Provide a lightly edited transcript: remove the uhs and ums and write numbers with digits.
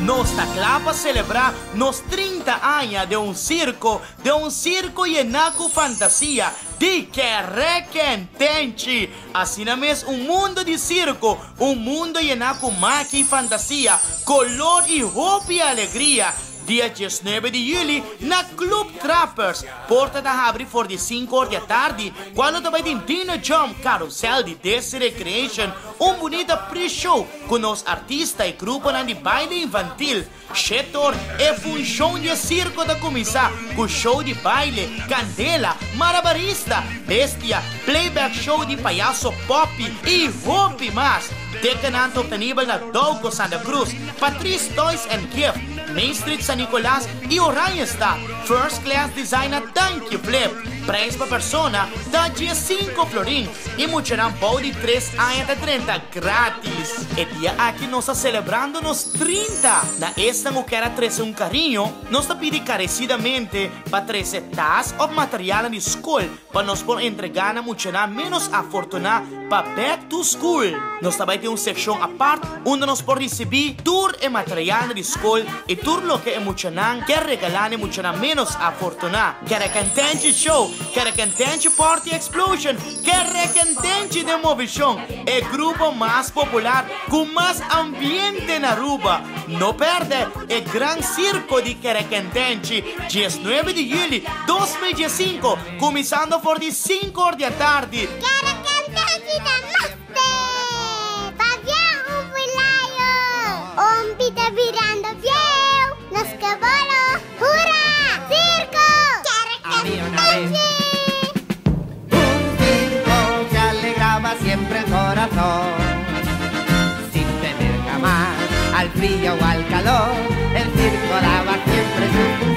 Nos ta kla pa selebrá nos 30 aña den un sirko, den un sirko yená ku fantasia di Kerekentenchi. Asina mes un mundo di sirko, un mundo yená ku magia i fantasia, kolor i hopi alegria. Dia 19 di yüli na Club Trappers. Porta ta habri for di 5 or di atardi, kuando tambe tin Dino Jump, Carousel di Desi Recreation, un bunita pre-show ku nos artista i gruponan di baile infantil. 7 or, e funshon di sirko ta kuminsá ku show di baile, kandela, malabarista, bestia, playback show di payaso Poppy i hopi mas. Ticketnan ta optenibel na Dauco Santa Cruz, Patrice Toys and Gift, Main Street San Nicolas i Oranjestad. First Class Designer Thank You Flip. Prijs pa persona ta 5 florin i muchanan bou di 3 aña ta 30 gratis. E dia aki nos ta selebrando nos 30. Na esnan ku ke trese un kariño, nos ta pidi enkaresidamente pa trese tas òf material di skol pa nos por entregá na muchanan menos afortuná pa back to school. Nos tambe tin un sekshon apart unda nos por risibí tur e material di skol i tur loke e muchanan ke regalá na muchanan menos afortuná. Kerekentenchi Show, Kerekentenchi Party Explosion, Kerekentenchi di Movishon, e grupo mas popular ku mas ambiente na Aruba. No pèrdè e gran sirko di Kerekentenchi, 19 di yüli 2015, kuminsando for di 5 or di atardi. Kerekentenchi namaste! Pabien un pulayo! Un pita birando bieu! Nos ke bolo! Hurra! Sirko! Kerekentenchi! Un circo que alegraba siempre el corazón, sin temer jamás al frío o al calor, el circo daba siempre su función.